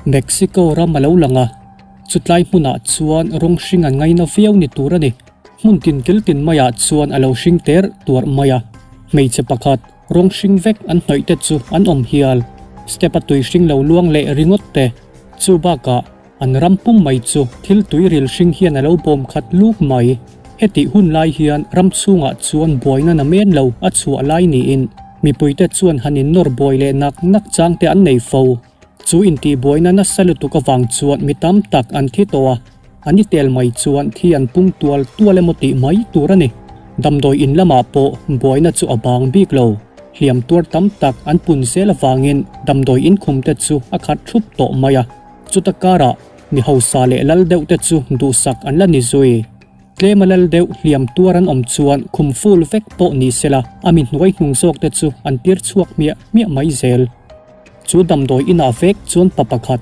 Mexico ram a lo lang a, chutlai hmunah chuan rawng hring an ngaina viau ni tur a ni. Hmun tin kil tin maiah chuan a lo hring ter tuarh mai a, hmeichhe pakhat rawng hring vek an hnawih te chu an awm hial. Step a tui hring lo luang leh ringawt te, chu bakah an ram pum mai chu thil tui ril hring hian a lo bawm khat luk mai. Hetih hun lai hian ram chhungah chuan buaina na men lo a chhuah lai niin mipuite chuan han innawr buai leh nak nak chang te an nei fo. Chu intihbuaina nasa lutuk avang chuan mi tam tak an thi tawh a, an i tel mai chuan thi an pung tual tual emaw tih mai tur a ni. Damdawi in lamah pawh buaina chu a bang bik lo. Hliam tuar tam tak an pun zel avangin damdawi in khum te chu a khat thup tawh mai a. Chuta karah mi hausa leh lal deuh te chu duhsak an la ni zui. Tlema lal deuh hliam tuar an awm chuan khum ful vek pawh ni sela a mi hnuai hnung zawk te chu an tir chhuak hmiah hmiah mai zel. Chu damdawi inah vek chuan pa pakhat.